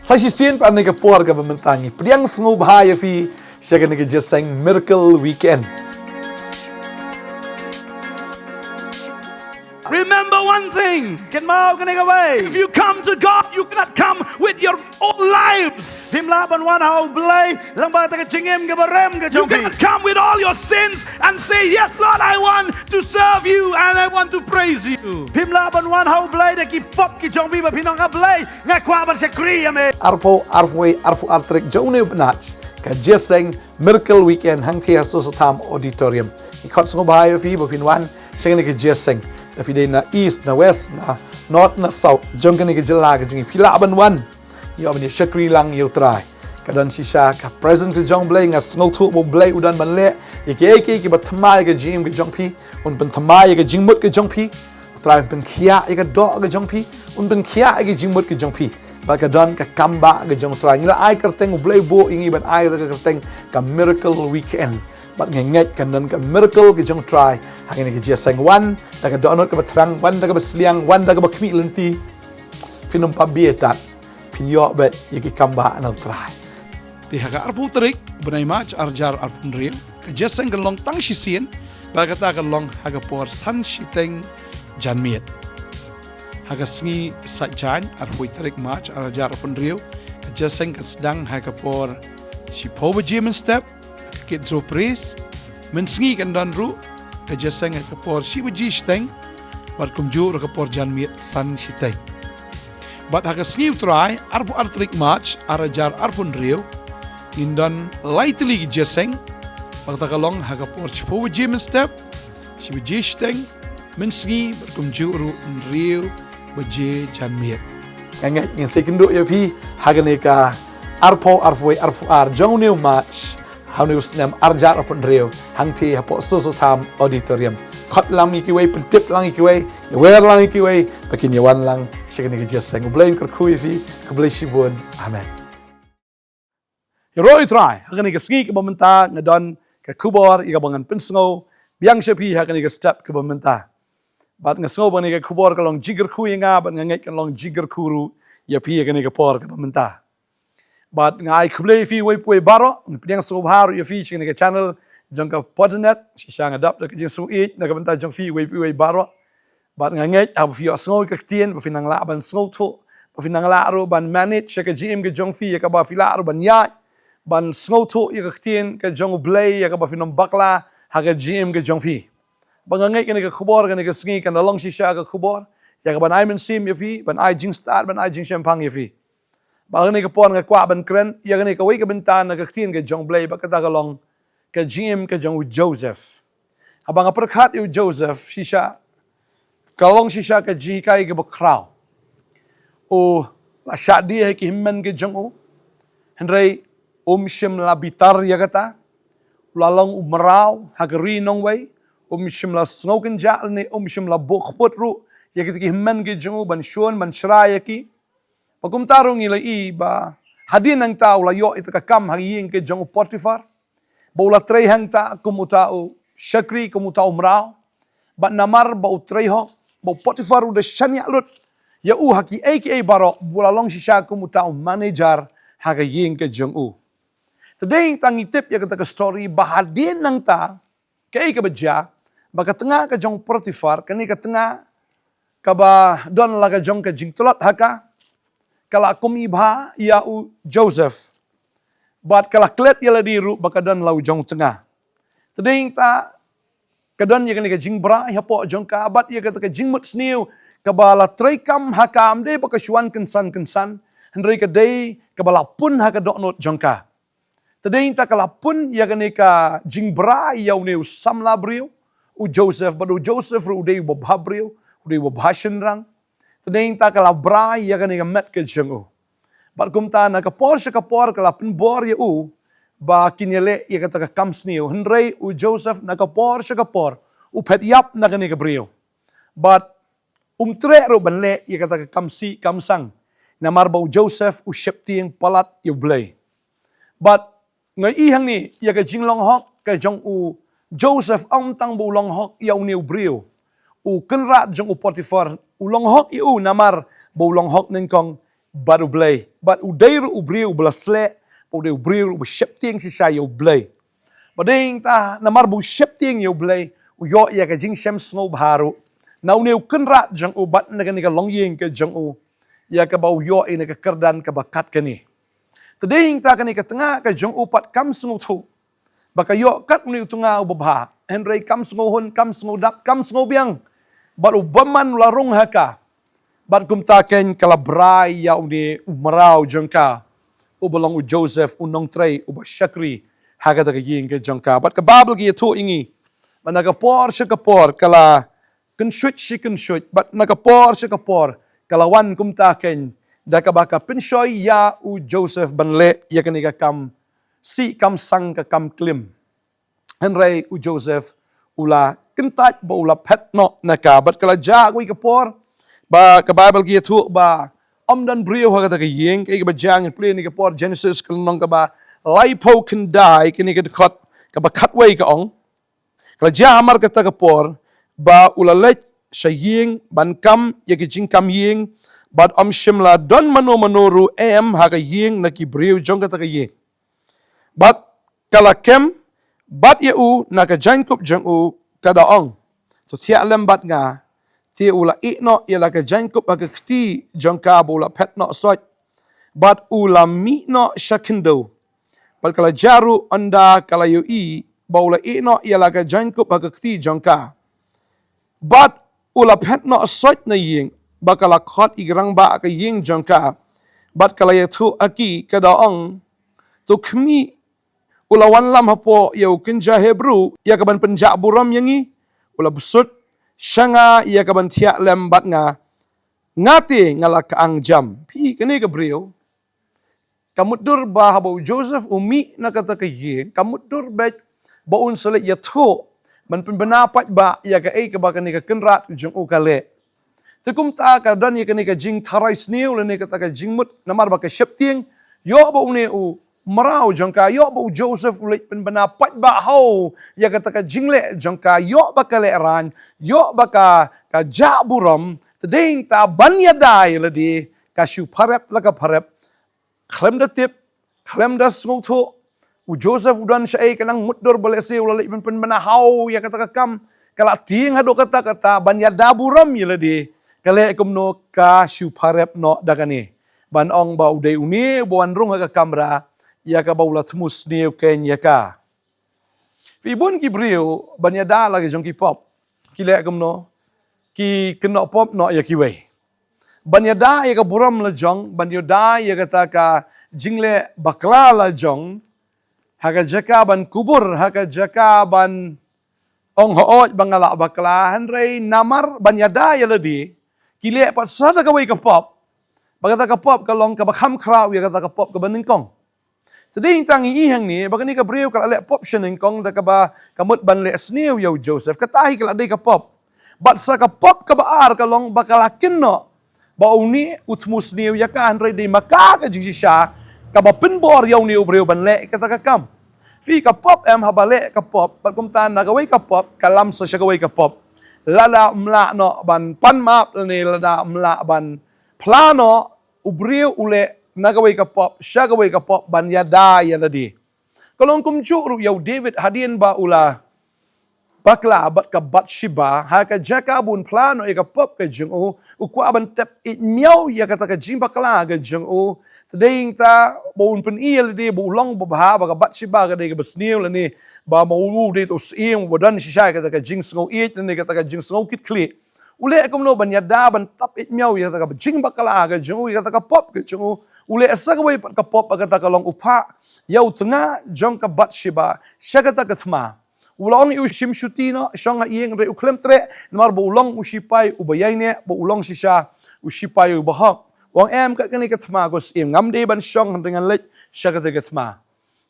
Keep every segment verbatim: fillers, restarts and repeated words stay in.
Sa shisien pat ha kane ka por kaba mynta ngi pdiang sngewbha ïa phi sha kane ka jingïaseng Miracle Weekend. Remember one thing. Kynmaw kane kawei. If you come to God, you cannot come with your old lives. Phim lah ban wan ha U Blei lyngba kata ka jingim kaba rem ka jong phi. You cannot come with all your sins and say, "Yes, Lord, I want to serve you and I want to praise you." Phim lah ban wan ha U Blei da ki pop ki jong phi ba phin ong, "A Blei, nga kwah ban shakri ïa me." Arphew, arphew wei, arphew ar tarik jong une u bnat, ka jingïaseng Miracle Weekend hangtei ha Soso Tham Auditorium. Ngi khot sngewbha ïa phi ba phin wan sha kane ka jingïaseng. Lada phi dei na East, na West, na North, na South jong kane ka jylla ka jong ngi, phi lah ban wan. Ïoh ban ïa shakri lang ïa U Trai. Ka don shisha ka presence ka jong U Blei, nga sngewthuh ba U Blei u don ban leh ïa kiei kiei kiba thymmai ïa ka jingim ka jong phi. Un pynthymmai ïa ka jingmut ka jong phi. U Trai un pynkhiah ïa ka doh ka jong phi. Un pynkhiah ïa ka jingmut ka jong phi. Bad ka don ka kambah ka jong U Trai. Ngi la ai kyrteng, U Blei u buh ïa ngi ban ai ka kyrteng ka Miracle Weekend. Bad nga ngeit kan don ka miracle ka jong U Trai ha kane ka jingïaseng. Wan da ka dohnud kaba thrang, wan da kaba sliang, wan da kaba khmih lynti. Phin ym pat bieit, phin ïoh beit ïa ki kambah na U Trai. Te ha ka arphew tarik bnai March arhajar arphew hynriew, ka jingïaseng kan long tang shisien, bad kata kan long ha ka por san shiteng janmiet. Ha ka sngi Saitjaiñ, arphew tarik March arhajar arphew hynriew, ka jingïaseng kan sdang ha ka por shiphew baje mynstep, ha ka Kids Row Praise. Mynsngi kan don ruh ka jingïaseng ha ka por shi baje shiteng, bad kumjuh ruh ka por janmiet san shiteng. Bad ha ka sngi U Trai, arphew ar tarik March arhajar arphew hynriew, ngin don lai tylli ki jingïaseng, bad kata ka long ha ka por shiphew baje mynstep, shi baje shiteng, mynsngi, bad kumjuh ruh hynriew baje janmiet. Nga ngeit ngin sa ïakynduh ïa phi ha kane ka arphew, arphew wei, arphew ar jong une u March ha une u snem arhajar arphew hynriew, hangtei hapoh Soso Tham Auditorium. Khot lang ïa kiwei, pyntip lang ïa kiwei, ïawer lang ïa kiwei ba kin ïawan lang sha kane ka jingïaseng. U Blei un kyrkhu ïa phi. Khublei shibun. Amen. Ïaroh ïa U Trai, ha kane ka sngi kaba mynta nga don ka khubor ïa kaba ngan pynsngew biang sha phi ha kane ka step kaba mynta. Bad nga sngew ba kane ka khubor ka long jingkyrkhu ïa nga, bad nga ngeit kan long jingkyrkhu ruh ïa phi ha kane ka por kaba mynta. Bad nga ai khublei ïa phi uwei pa uwei baroh, nga pdiang sngewbha ruh ïa phi sha kane ka channel jong ka Podnet. Shisha nga dap da ka jingsngewbha na ka bynta jong phi uwei pa uwei baroh. Bad nga ngeit haba phi ïohsngew ïa ka ktien, ba phin nang lah ban sngewthuh, ba phin nang lah ruh ban manage ïa ka jingim ka jong phi, ïa kaba phi lah ruh ban ïaid ban sngewthuh ïa ka ktien ka jong U Blei, ïa kaba phin ym bakla ha ka jingim ka jong phi. Ba nga ngeit kane ka khubor kane ka sngi kan da long shisha ka khubor ïa kaban ai mynsiem ïa phi, ban ai jingstad, ban ai jingshemphang ïa phi. Bad ha kane ka por nga kwah ban kren ïa kane kawei ka bynta na ka ktien ka jong U Blei, bad kata ka long ka jingim ka jong u Joseph. Haba nga pyrkhat ïa u Joseph shisha, ka long shisha ka jinghikai kaba khraw. U la shah die ha ki hynmen ka jong u, hynrei um shym la bitar ïa kata. U la long u mraw ha ka ri nongwei, um shym la sngew kynjah lane um shym la buh kput ruh ïa kita ki hynmen ka jong u ban shun ban shra ïa ki. Ba kumta ruh ngi la i ba hadien nangta u la ïoh ïa ka kam ha ïing ka jong u Potiphar, ba u la trei hangta kum uta u shakri, kum uta u mraw. Bad namar ba u trei hok, ba u Potiphar u da shaniah lut ïa u ha kiei kiei baroh, ba u la long shisha kum uta u manager ha ka ïing ka jong u. Te dei tang ngi tip ïa kata ka story ba hadien nangta kaei kaba jia, ba ka tnga ka jong u Potiphar, kane ka tnga kaba don la ka jong ka jingtlot ha ka, ka la kum i bha ïa u Joseph. Bad ka la klet ïa lade ruh ba ka don la u jong u tnga. Te dei ta ka don ïa kane ka jingbrai hapoh jong ka, bad ïa kata ka jingmut sniew kaba la trei kam ha ka, ym dei ba ka shu wan kynsan kynsan, hynrei ka dei kaba la pun ha ka dohnud jong ka. Te dei ta ka la pun ïa kane ka jingbrai ïa une u samla briew, u Joseph, bad u Joseph ruh u dei u babha briew, u dei u babha shynrang. Te dei ta ka la brai ïa kane ka met ka jong u. Bad kumta na ka por sha ka por ka la pynbor ïa u ba kin ïaleh ïa kata ka kam sniew, hynrei u Joseph na ka por sha ka por u phet ïap na kane ka briew. Bad um treh ruh ban leh ïa kata ka kam sih kam sang, namar ba u Joseph u sheptieng palat ïa u Blei. Bad nga i hangne ïa ka jinglong hok ka jong u Joseph, ym tang ba u long hok ïa une u briew, u kynrad jong u Potiphar, u long hok ïa u namar ba u long hok nyngkong bad U Blei. Bad u dei ruh u briew uba la sleh, bad u dei u briew ruh uba sheptieng shisha ïa U Blei. Bad dei ta namar ba u sheptieng ïa U Blei, u ïoh ïa ka jingshem sngewbha ruh na une u kynrad jong u bad na kane ka longïing ka jong u, ïa kaba u ïoh ïa kane ka kyrdan kaba kat kane. Te dei ta kane ka tnga ka jong u pat kam sngewthuh ba ka ïoh kat une u tnga uba bha. Hynrei kam sngewhun, kam sngewdap, kam sngewbiang. Bad u bymman u la rung ha ka. Bad kumta keiñ ka la brai ïa une u mraw jong ka, uba long u Joseph, u nongtrei uba shakri ha kata ka ïing ka jong ka. Bad ka Baibl ka ïathuh ïa ngi ba na ka por sha ka por ka la kynshuit shi kynshuit, bad na ka por sha ka por ka la wan kumta keiñ, da kaba ka pynshoi ïa u Joseph ban leh ïa kane ka kam sih kam sang, ka kam klim. Hynrei u Joseph u la kyntait bad u la phet noh na ka. Bad ka la jia kawei ka por ba ka Baibl ka ïathuh ba ym don briew ha kata ka ïing. Kaei kaba jia, ngin pule na ka por Genesis ka lynnong kaba laiphew khyndai, kane ka dkhot kaba khatwei ka ong: Ka la jia hamar kata ka por ba u la leit sha ïing ban kam ïa ki jingkam ïing, bad ym shym la don mano mano ruh em ha ka ïing na ki briew jong kata ka ïing. Bad ka la kem bad ïa u na ka jaiñkup jong u, ka da ong: To thiah lem bad nga. Te u la ïeh noh ïa la ka jaiñkup ha ka kti jong ka bad u la phet noh soit, bad u la mih noh sha khyndew. Bad ka la jia ruh ynda ka la ïohi ba u la ïeh noh ïa la ka jaiñkup ha ka kti jong ka, bad u la phet noh soit na ïing, ba ka la khot ïa ki rangbah ka ïing jong ka, bad ka la ïathuh ha ki, ka da ong: To khmih, u la wanlam hapoh ïa u kynja Hebru ïa ka ban pynjah burom ïa ngi. U la bsut sha nga ïa ka ban thiah lem bad nga. Nga te nga la khang jam. Phi, kane ka briew ka mutdur ba haba u Joseph u mih na kata ka ïing, ka mutdur beit ba un sa leit ïathuh ban pynbna paidbah ïa kaei kaba kane ka kynrad jong u ka leh. Te kumta ka don ïa kane ka jingtharai sniew lane kata ka jingmut namar ba ka sheptieng ïoh ba une u mraw jong ka, ïoh ba u Joseph u leit pynbna paidbah haw ïa kata ka jingleh jong ka, ïoh ba ka lehraiñ, ïoh ba ka, ka jah burom. Te dei ta ban ïada ïa lade, ka shu pharep la ka pharep. Khlem da tip, khlem da sngewthuh, u Joseph u don shaei, ka nang mutdur ba lehse u la leit pynbna haw ïa kata ka kam. Ka la tieng haduh katta katta ban ïada burom ïa lade. Ka leh kumno? Ka shu pharep noh da kane, ban ong ba u dei une uba wan rung ha ka kamra ïa kaba u la thmu sniew keiñ ïa ka. Phi, bun ki briew ban ïada la ki jong ki pop, ki leh kumno? Ki kynnoh pop noh ïa kiwei. Ban ïada ïa ka burom la jong, ban ïada ïa kata ka jingleh bakla la jong, ha ka jaka ban kubur, ha ka jaka ban ong, hooid ba nga la bakla, hynrei namar ban ïada ïa lade, ki leh pat sa da kawei ka pop, ba kata ka pop ka long kaba kham khraw ïa kata ka pop kaba nyngkong. Te dei tang ïa i hangne ba kane ka briew ka la leh pop sha nyngkong da kaba ka mut ban leh sniew ïa u Joseph. Kata hi ka la dei ka pop. Bad sa ka pop kaba ar ka long ba ka la kynnoh ba une u thmu sniew ïa ka, hynrei dei ma ka ka jingshisha kaba pynbor ïa une u briew ban leh kata ka kam. Phi, ka pop em, haba leh ka pop, bad kumta na kawei ka pop ka lam sa sha kawei ka pop. Lada ym lah noh ban pan map lane lada ym lah ban phla noh, u briew u leh na kawei ka pop sha kawei ka pop ban ïada ïa lade. Ka long kumjuh ruh ïa u David, hadien ba u la bakla bad ka Bathsheba, ha ka jaka ba un phla noh ïa ka pop ka jong u, u kwah ban tep ïeit miaw ïa kata ka jingbakla ka jong u. Te dei ta ba un pyni ïa lade ba u long ba bha, ba ka Bathsheba ka dei kaba sniew lane ba ma u dei ta u syiem ba don shisha ïa kata ka jingsngew ïeit lane kata ka jingsngew kitkhlieh. U leh kumno ban ïada, ban tep ïeit miaw ïa kata ka jingbakla ka jong u, ïa kata ka pop ka jong u? U leh sa kawei pat ka pop, ba kata ka long u phah ïa u tnga jong ka Bathsheba sha kata ka thma. U la ong ïa u, shim shuti noh, shong ha ïing, hynrei u khlem treh namar ba u long u shipai uba ïaineh, ba u long shisha u shipai uba hok. U ong, em, kat kane ka thma ko syiem, ngam dei ban shong hynrei ngan leit sha kata ka thma.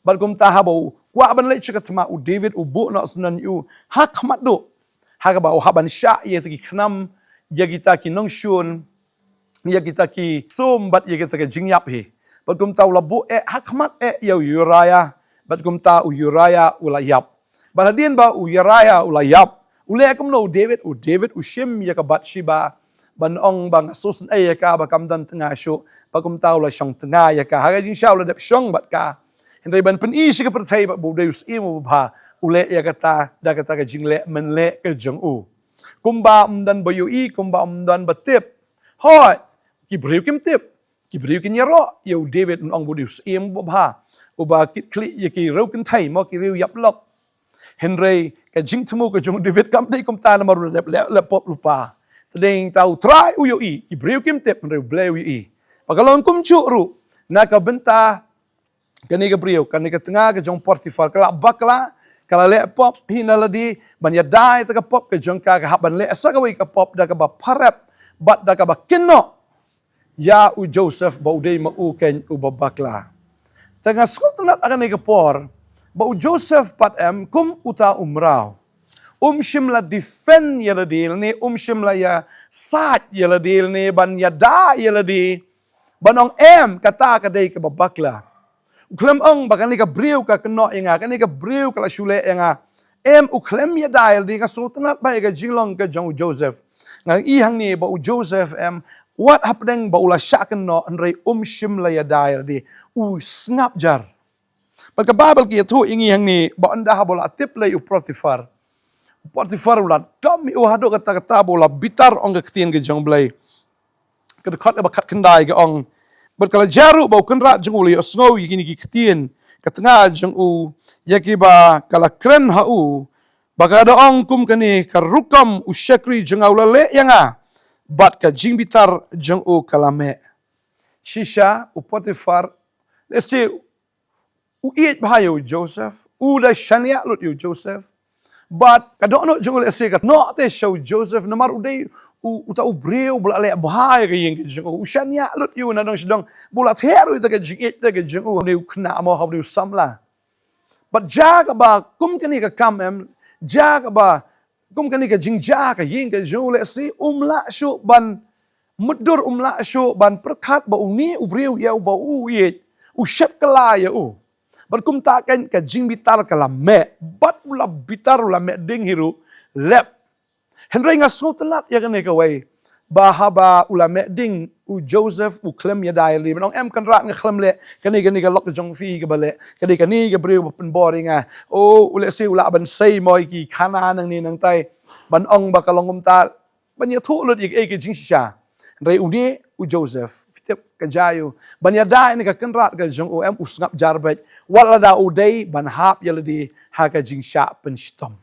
Bad kumta haba u kwah ban leit sha ka thma, u David u buh noh syndon ïa u ha khmat duh, ha kaba u hap ban shah ïa kita ki khnam, ïa kita ki nongshun, ïa kita ki sum bad ïa kita ki jingïap hi. Bad kumta u la buh eh ha khmat eh ïa u Uriah, bad kumta u Uriah u la ïap. Bad hadien ba u Uriah u la ïap, u leh kumno u David? U David u shim ïa ka Bathsheba ban ong ba nga sngewsynei ïa ka ba kam don tnga shuh, ba kumta u la shong tnga ïa ka. Ha ka jingshisha u la dep shong bad ka. Hynrei ban pyni sha ka pyrthei ba u dei u syiem uba bha, u leh ïa kata da kata ka jingleh mynleh ka jong u. Kumba ym don ba ïohi, kumba ym don ba tip. Hooid, ki briew kim tip. Ki briew kin ïaroh ïa u David, un ong ba u dei u syiem uba bha, uba kitkhlieh ïa ki riew kynthei, mo, ki riew ïap lok. Hynrei ka jingthmu ka jong u David kam dei kumta, namar u la dep leh, leh pop lypa. Te dang ta u Trai u ïohi, ki briew kim tip, hynrei u Blei u ïohi. Bad ka long kumjuh ruh na ka bynta kane ka briew, kane ka tnga ka jong u Potiphar, ka la bakla, ka la leh pop hi na lade, ban ïada ïa kata ka pop ka jong ka, ka hap ban leh sa kawei ka pop da kaba pharep bad da kaba kynnoh ïa u Joseph ba u dei ma u keiñ uba bakla. Te nga sngewtynnat ha kane ka por ba u Joseph pat, em, kum uta u mraw, um shym la defend ïa lade, lane um shym la ïasaid ïa lade, lane ban ïada ïa lade, ban ong, em, kata ka dei kaba bakla. U khlem ong ba kane ka briew ka kynnoh ïa nga, kane ka briew ka la shu leh ïa nga. Em, u khlem ïada ïa lade. Nga sngewtynnat bha ïa ka jinglong ka jong u Joseph. Nga i hangne ba u Joseph, em, wat hapdeng ba u la shah kynnoh, hynrei um shym la ïada ïa lade. U sngap jar. Bad ka Baibl ka ïathuh ïa ngi hangne ba ynda haba u la tip lei u Potiphar, u Potiphar u la dom ïa u haduh katta katta ba u la bitar, ong ka ktien ka jong u Blei. Ka dkhot kaba khatkhyndai ka ong, bad ka la jia ruh ba u kynrad jong u u la ïohsngew ïa kine ki ktien, ka tnga jong u, ïa kiba ka la kren ha u, ba ka da ong kum kane, ka rukom u shakri jong nga u la leh ïa nga, bad ka jingbitar jong u ka la meh. Shisha u Potiphar, lehse u ïeit bha ïa u Joseph, u da shaniah lut ïa u Joseph. Bad ka dohnud jong u lehse ka noh te sha u Joseph, namar u dei u, uta u briew ba la leh bha ïa ka ïing ka jong u. U shaniah lut ïa u na dong sha dong, ba u la theh ruh ïa ka jingïeit te ka jong u, ha une u khynnah mo, ha une u samla. Bad jia kaba kum kane ka kam, em, jia kaba kum kane ka jingjia ka ïing ka jong u, lehse um lah shuh ban mutdur, um lah shuh ban pyrkhat ba une u briew ïa uba u ïeit u shepkylla ïa u. Bad kumta keiñ ka jingbitar ka la meh, bad u la bitar, u la meh ding hi ruh lep. Hynrei nga sngewtynnat ïa kane kawei, ba haba u la meh ding u Joseph u khlem ïada ïa lade, ban ong, em, kynrad, nga khlem leh kane, kane ka lok ka jong phi kaba leh, kane, kane ka briew ba pynbor ïa nga. O, u lehse u lah ban sei mo ïa ki khana nangne nangtai, ban ong ba ka long kumta, ban ïathuh lut ïa kaei ka jingshisha. Hynrei une u Joseph, phi tip ka jia ïa u ban ïada ïa kane ka kynrad ka jong u, em, u sngap jar beit, wat lada u dei ban hap ïa lade ha ka jingshah pynshitom.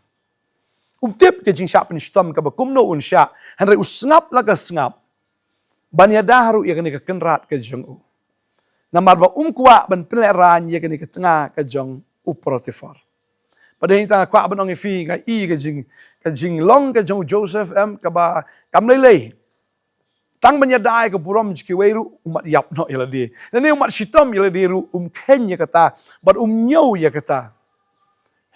Um tip ka jingshah pynshitom kaba kumno un shah, hynrei u sngap la ka sngap ban ïada ruh ïa kane ka kynrad ka jong u, namar ba um kwah ban pynlehraiñ ïa kane ka tnga ka jong u Potiphar. Bad dei tang nga kwah ban ong ïa phi, nga i ka jing, ka jinglong ka jong u Joseph, em, kaba kam lei lei. Tang ban ïada ïa ka burom jong kiwei ruh, u mat ïap noh ïa lade. Lane u mat shitom ïa lade ruh, um kheiñ ïa kata bad um ñiew ïa kata.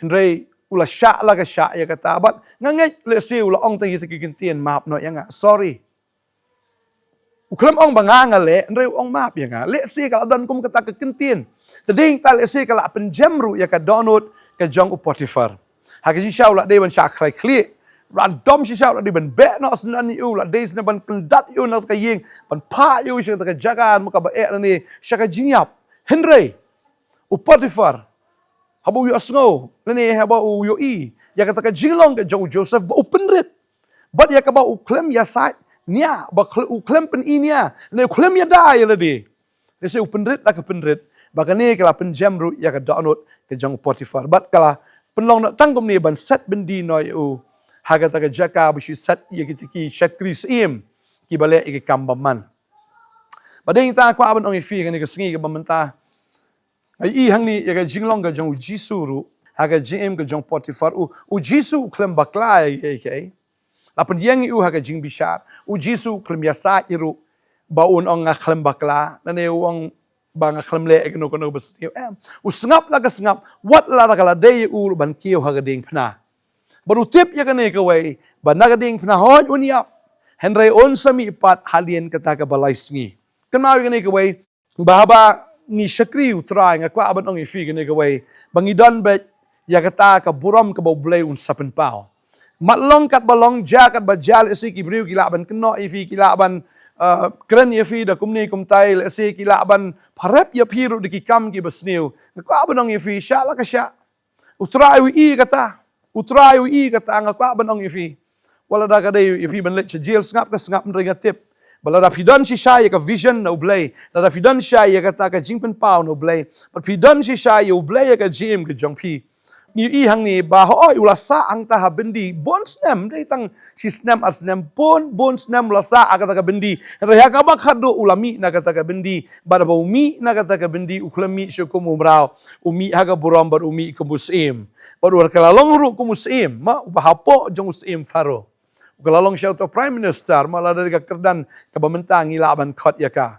Hynrei u la shah la ka shah ïa kata, bad nga ngeit lehse u la ong tang ïa kita ki kyntien, map noh ïa nga, sorry. U khlem ong ba nga nga leh, hynrei u ong map ïa nga. Lehse ka la don kum kata ka kyntien. Te dei tang lehse ka la pynjem ruh ïa ka dohnud ka jong u Potiphar. Ha ka jingshisha u la dei ban shah krai khlieh, u la dom shisha, u la dei ban beh noh syndon ïa u, u la dei syndon ban kyndat ïa u na ka ïing, ban phah ïa u sha ka jaka mo kaba eh lane sha ka jingïap. Hynrei u Potiphar, haba u ïohsngew lane haba u ïohi ïa kata ka jinglong ka jong u Joseph ba u pynrit, bad ïa kaba u khlem ïasaid nia, ba khle-, u khlem pyni nia, lane u khlem ïada ïa lade, lehse u pynrit la ka pynrit, ba kane ka la pynjem ruh ïa ka dohnud ka jong u Potiphar, bad ka la pynlong noh tang kumne ban set byndi noh ïa u ha kata ka jaka ba shu set ïa kita ki shakri syiem kiba leh ïa ki kam bymman. Bad dei tang nga kwah ban ong ïa phi kane ka sngi kaba mynta, nga i hangne ïa ka jinglong ka jong u Jisu ruh ha ka jingim ka jong u Potiphar. U, u Jisu u khlem bakla ïa kaei kaei. La pynïeng ïa u ha ka jingbishar. U Jisu u khlem ïasaid ruh ba un ong nga khlem bakla, lane u ong ba nga khlem leh ïa kano kano ba sniew, em. U sngap la ka sngap, wat la ka la dei ïa u ruh ban kiew ha ka diengphna. Bad u tip ïa kane kawei, ba na ka diengphna hooid un ïap, hynrei un sa mih pat hadien kata kaba lai sngi. Kynmaw ïa kane kawei, ba haba ngi shakri u Trai, nga kwah ban ong ïa phi kane kawei, ba ngi don beit ïa kata ka burom kaba u Blei un sa pynpaw. Mat long katba long, jia katba jia, lehse ki briew ki lah ban kynnoh ïa phi, ki lah ban, uh, kren ïa phi da kumne kumtai, lehse ki lah ban pharep ïa phi ruh da ki kam kiba sniew. Nga kwah ban ong ïa phi, shah la ka shah. U Trai u ïohi kata. U Trai u ïohi kata, nga kwah ban ong ïa phi. Wat lada ka dei ïa phi ban leit sha jel, sngap ka sngap, hynrei nga tip ba lada phi don shisha ïa ka vision na U Blei, lada phi don shisha ïa kata ka jingpynpaw na U Blei, bad phi don shisha ïa U Blei ha ka jingim ka jong phi, ngi ïohi hangne ba hooid u la sah hangta ha byndi bun snem, ym dei tang shi snem ar snem, bun bun snem u la sah ha kata ka byndi. Hynrei ha kaba khatduh u la mih na kata ka byndi, bad haba u mih na kata ka byndi u khlem mih shuh kum u mraw, u mih ha ka burom bad u mih kum u syiem. Bad u la ka la long ruh kum u syiem, ma, uba hapoh jong u syiem Pharaoh. U ka la long sha uta u Prime Minister, ma, lada dei ka kyrdan kaba mynta ngi lah ban khot ïa ka.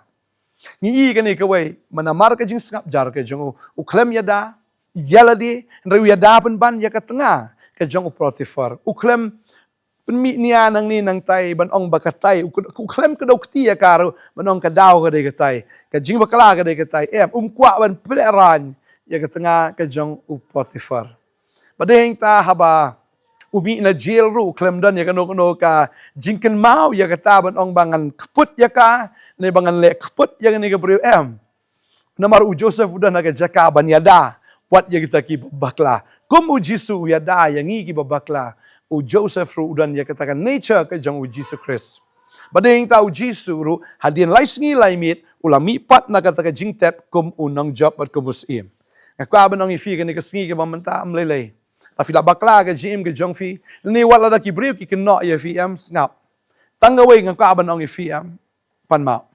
Ngi ïohi kane kawei, ma namar ka jingsngap jar ka jong u, u khlem ïada ïa lade, hynrei u ïada pynban ïa ka tnga ka jong u Potiphar. U khlem pynmih nia nangne nangtai ban ong ba katai, u khlem kdew kti ïa ka ruh ban ong ka daw ka dei katai, ka jingbakla ka dei katai. Em, um kwah ban pynlehrain ïa ka tnga ka jong u Potiphar. Bad hangta haba u mih na jel ruh u khlem don ïa kano kano ka jingkynmaw ïa kata ban ong ba ngan kput ïa ka, ne ba ngan leh kput ïa kane ka briew, em. Namar u Joseph u don ha ka jaka ban ïada wat ïa kita kiba bakla. Kum u Jisu u ïada ïa ngi kiba bakla, u Joseph ruh u don ïa kata ka nature ka jong u Jisu Khrist. Bad hangta u Jisu ruh hadien lai sngi lai miet u la mih pat na kata ka jingtep kum u nongjop bad kum u syiem. Nga kwah ban ong ïa phi kane ka sngi kaba mynta, ym lei lei, lada phi la bakla ha ka jingim ka jong phi, ne wat lada ki briew ki kynnoh ïa phi, em, sngap. Tang kawei nga kwah ban ong ïa phi, em, pan map.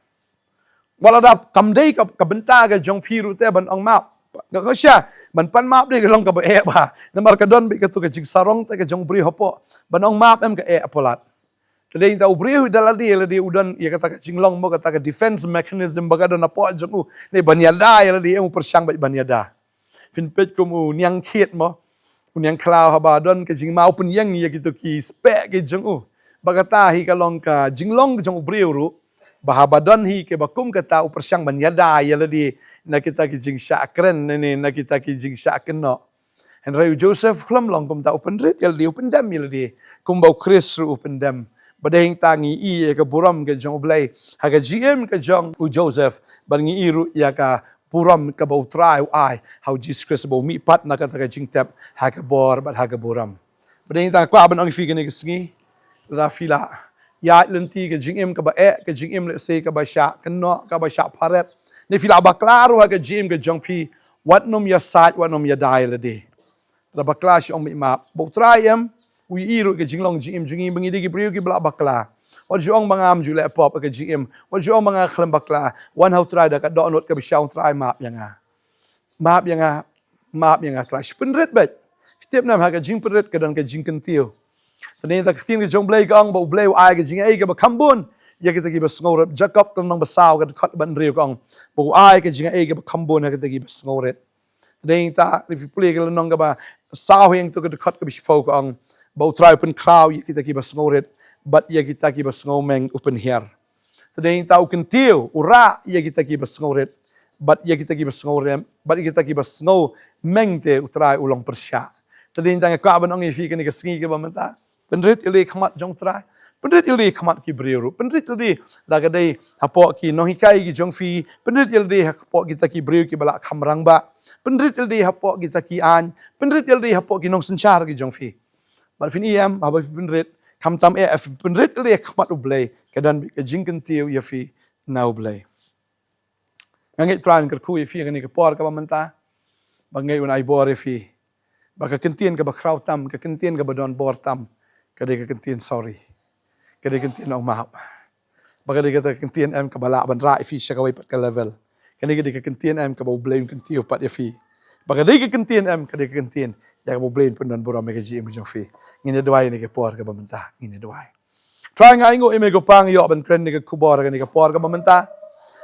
Wat lada kam dei ka, ka bynta ka jong phi ruh te ban ong map. Ka, ka sha, ban pan map dei ka long kaba eh bha. Namar ka don beit katu ka jingsarong te ka jong u briew hapoh. Ban ong map, em, ka eh palat. Te dei ta u briew da lade, lade u don ïa kata ka jinglong mo, kata ka defense mechanism ba ka don hapoh jong u. Ne ban ïada ïa lade, em, u pyrshang beit ban ïada. Phin peit kum u niang khiet mo, u niang khlaw, haba don ka jingma u pynïeng ïa kito ki speh ki jong u. Ba kata hi ka long ka jinglong ka jong u briew ruh, ba haba don hi kaba kum kata u pyrshang ban ïada ïa lade na kita ki jingshah kren, ne, ne, na kita ki jingshah kynnoh. Hynrei u Joseph u khlem long kumta, u pynrit ïa lade, u pyndem ïa lade, kumba u Khrist ruh u pyndem. Bad hangta ngi ïohi ïa ka burom ka jong U Blei ha ka jingim ka jong u Joseph, bad ngi ïohi ruh ïa ka burom kaba U Trai u ai ha u Jisu Khrist ba u mih pat na kata ka jingtep ha ka bor bad ha ka burom. Bad hangta nga kwah ban ong ïa phi kane ka sngi, lada phi la ïaid lynti ka jingim kaba eh, ka jingim lehse kaba shah kynnoh, kaba shah pharep, ne phi la bakla ruh ha ka jingim ka jong phi, wat nym ïasaid, wat nym ïada ïa lade. Lada bakla shu ong beit map. Ba U Trai, em, u ïohi ruh ka jinglong jingim jong ngi ba ngi dei ki briew kiba la bakla. Wat shu ong ba ngam ju leh pop ha ka jingim, wat shu ong ba nga khlem bakla. Wan ha U Trai da ka dohnud kaba shai, U Trai map ïa nga. Map ïa nga, map ïa nga Trai. Shu pynrit beit. Phi tip ne em, ha ka jingpynrit ka don ka jingkyntiew. Te dei ta ka ktien ka jong U Blei ka ong ba U Blei u ai ka jingai kaba kham bun ïa kita kiba sngewrit. Jakob ka lynnong ba saw ka dkhot ba hynriew ka ong ba u ai ka jingai kaba kham bun ha kita kiba sngewrit. Te dei ta, lada phi pule ka lynnong kaba saw, hangto ka dkhot kaba shiphew ka ong ba U Trai u pynkhraw ïa kita kiba sngewrit, bad ïa kita kiba sngewmeng u pynhiar. Te dei ta, u kyntiew, u rah ïa kita kiba sngewrit, bad ïa kita kiba sngewrem, bad ïa kita kiba sngewmeng te U Trai u long pyrshah. Te dei ta, nga kwah ban ong ïa phi kane ka sngi kaba mynta, pynrit ïa lade ha khmat jong U Trai. Pynrit ïa lade ha khmat ki briew ruh. Pynrit ïa lade, lada ka dei hapoh ki nonghikai ki jong phi. Pynrit ïa lade hapoh kita ki briew kiba la kham rangbah. Pynrit ïa lade hapoh kita ki aiñ. Pynrit ïa lade hapoh ki nongsynshar ki jong phi. Bad phin ïohi em, haba phi pynrit, khamtam eh, phi pynrit ïa lade ha khmat U Blei, ka don beit ka jingkyntiew ïa phi na U Blei. Nga ngeit Trai un kyrkhu ïa phi ha kane ka por kaba mynta. Ba nga ngeit un ai bor ïa phi. Ba ka kyntien kaba khraw tam, ka kyntien kaba don bor tam, ka dei ka kyntien sorry. Ka dei ka kyntien ong map. Ba ka dei kata ka kyntien em kaba lah ban rah ïa phi sha kawei pat ka level. Ka dei, ka dei ka kyntien em kaba U Blei un kyntiew pat ïa phi. Ba ka dei ka kyntien em, ka dei ka kyntien ïa kaba U Blei un pyndon burom ïa ka jingim jong phi. Ngin ïa duwai ha kane ka por kaba mynta. Ngin ïa duwai. Trai, nga ainguh ïa me ko Pa, nga ïoh ban kren ïa ka khubor ha kane ka por kaba mynta.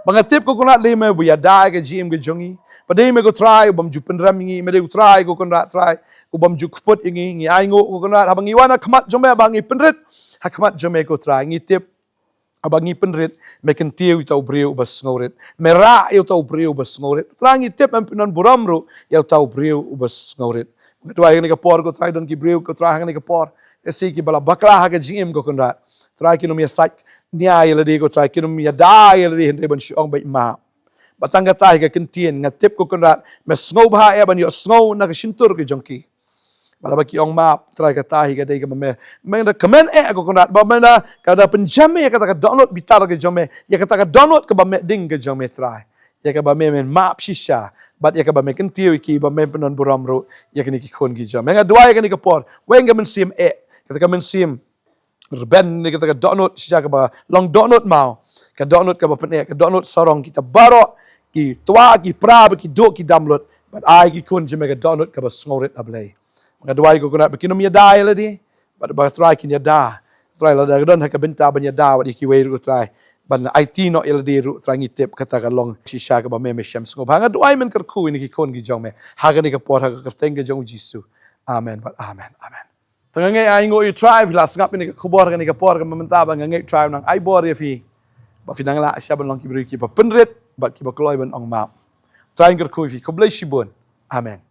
Ba nga tip ko Kynrad, dei me uba ïada ïa ka jingim ka jong ngi. Ba dei me ko Trai ubym ju pynrem ïa ngi, me dei U Trai ko Kynrad Trai ubym ju kput ïa ngi. Ngi ainguh ko Kynrad, haba ngi wan ha khmat jong me, ba ngi pynrit ha khmat jong me ko Trai, ngi tip haba ngi pynrit, me kyntiew ïa uta u briew uba sngewrit. Me rah ïa uta u briew uba sngewrit. Trai, ngi tip mem pyndon burom ruh ïa uta u briew uba sngewrit. Nga duwai ha kane ka por ko Trai, don ki briew ko Trai ha kane ka por Ïa shi kiba la bakla ha ka jingim, ko Kynrad. Trai, kin ym ïa sait nia ïa lade, ko Trai, kin ym ïa da ïa lade hynrei ban shu ong beit map. Ba tang kata hi ka kyntien, nga tip, ko Kynrad, me sngewbha eh ban ïohsngew na ka shyntur ka jong ki. Ba la ba ki ong map, Trai, kata hi ka dei kaba me, me da kmen eh, ko Kynrad, ba me da ka da pynjem ïa kata ka dohnud bitar ka jong me, ïa kata ka dohnud kaba meh ding ka jong me, Trai. Ïa kaba me men map shisha, bad ïa kaba me kyntiew ïa ki ba me pyndon burom ruh ïa kine ki khun ki jong me. Nga duwai ïa kane ka por, weng ka mynsiem eh, kata ka mynsiem rben ïa kata ka dohnud shisha kaba long dohnud maw, ka dohnud kaba pyneh, ka dohnud sarong, kita baroh ki twa, ki pra, ba ki duh, ki dam lut, bad ai ki khun jong me ka dohnud kaba sngewrit, A Blei. Nga duwai, ko Kynrad, ba kin ym ïa da ïa lade, bad ba Trai kin ïa da. Trai, lada ka don ha ka bynta ban ïa da wat ïa kiwei ruh, Trai, ban aiti noh ïa lade ruh, Trai, ngi tip kata ka long shisha kaba me, me shem sngewbha. Nga duwai, men kyrkhu ïa kine ki khun ki jong me ha kane ka por, ha ka kyrteng ka jong U Jisu. Amen bad amen. Amen. Te nga ngeit ai nguh ïa u Trai, phi la sngap ïa kane ka khubor ha kane ka por kaba mynta, bad nga ngeit u Trai u nang ai bor ïa phi, ba phin nang lah shisha ban long ki briew kiba pynrit bad kiba kloi ban ong map. Trai, nga kyrkhu ïa phi, khublei shibun. Amen.